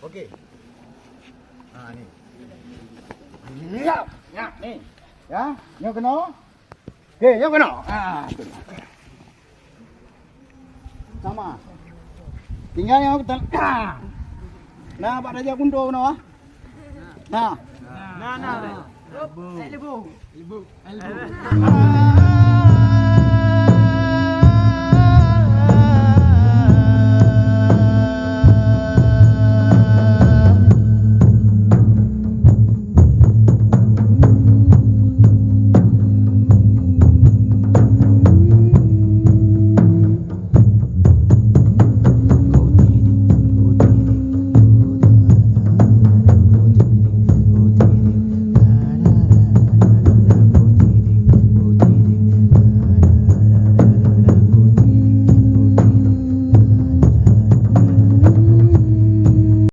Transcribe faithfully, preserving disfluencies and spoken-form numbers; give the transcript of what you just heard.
Okey. Ha, ni. Ya, ya, ni. Ya, nyoe keunoe. Okey, nyoe keunoe. Ha, tu. Sama. Tinggai nyoe kita. Ha. Nah, bak raja gundoe keunoe, ah. Nah. Nah, nah. Lebu. Lebu. Lebu.